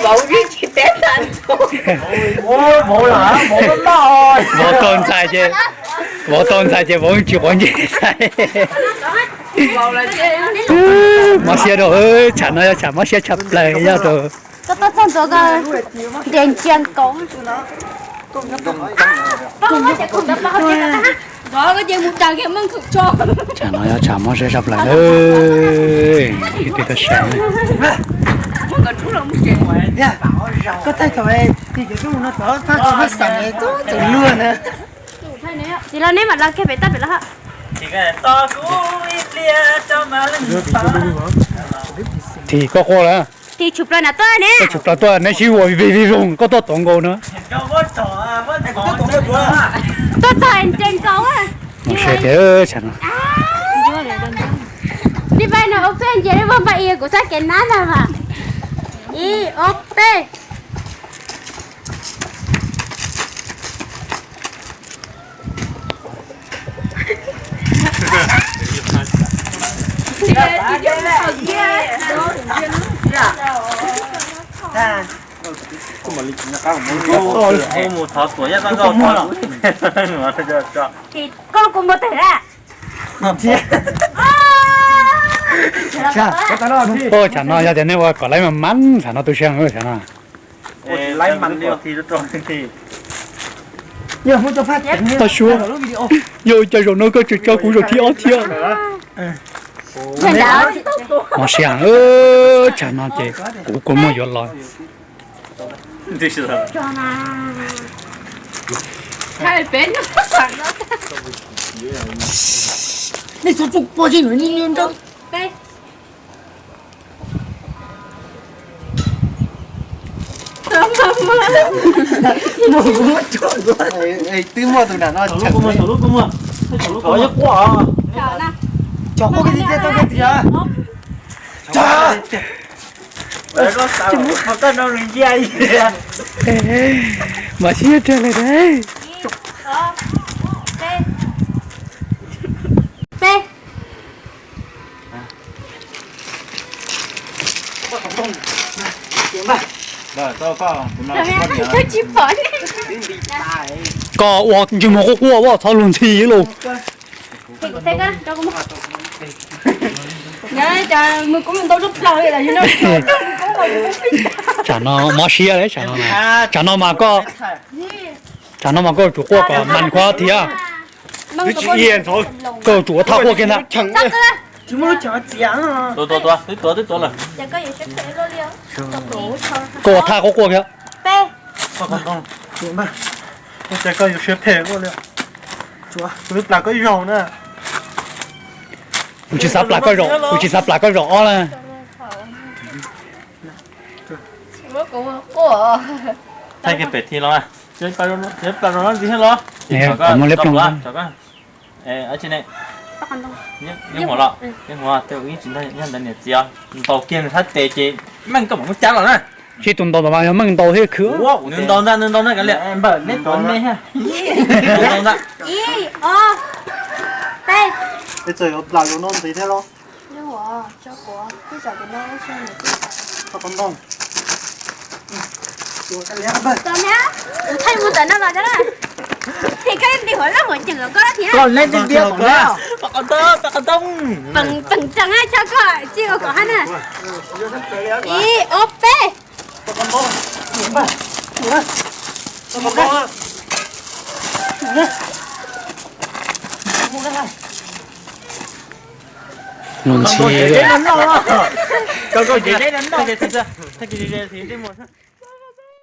Vauv tsis teb tag nrho. Vauv tau ntxhais ces, vauv tau ntxhais ces vauv tsis quav ntsej ntxhais. Mob siab rau, tsam no yog tsam mob siab tshaj plaws yog rau. Koj tau txog ntua koj nce nciag nkaus. Tsam no yog tsam mob siab tshaj plaws lawm. Ib tug tag sa. Koj thaij thaum tim cov tub no txog txog koj haj xam txog luag na. Tsis los neb mam los kiag pem toj pem los. Tim koj quaj lawm. Tim tshum plaws na tuaj ne. Koj tshum plaws tuaj neb sib ua vij vij voog koj tuaj tod nkaus no. Tuaj txog nce nkaus. Mob siab tiag tsam no. Li pab no ua peb nce li pab pab i kuv xav kev nab ntag mas. Ib ob peb. Koj kua muag twg na? Tsam no yog tias nej ua kom laib mas mas tsam no tu siab tsam no. Tau suav, yog ua cas zaum no koj tseem tso kuv zaum thib ob thiab. Mob siab heev, tsam no ces kuv kua muag yuav los. Nej txhob tsuj pob zeb no, nej nrab. Twb muaj tus nam no. Cov quaj tiag tiag tau tiag. Mas sib tiag li. Koj ua ntsej muag quaj quaj ua txhob luag ntxhi lauj. Tsam no mob siab li, tsam no mas koj, tsam no mas koj tsum quaj kom mas khuav thiab. Koj tsum ua thaj quaj kiag ntag. Koj ua thaj quaj quaj kiag. Kuv tsis xav plam koj zaum, kuv tsis xav plam koj zaum ob na. Thaij kiag pem thi los, plam zaum no ntxiv thiab los. Muaj liab ploog. Nyob hauv los, nyob hauv tej yeej tsis ntaus, yog ntawd niam txiv ntaus kiag nws sab tes ces meej koj mam muab cab los na. Sib tus ntaus ntawd mas yog meej ntaus thiab khwv. Nws ntaus ntag, nws ntaus ntag kav liam. Ntaus ntag. Ib ob peb. Txawm yuav plam zaum no ntxiv thiab los. Thaij mus ntawm no los thiab na. Ces koj nti huv laj huam ceem koj thiab. Peem tsees tso koj tsis ua kom hab na. Ib ob peb. Luag ntxhi.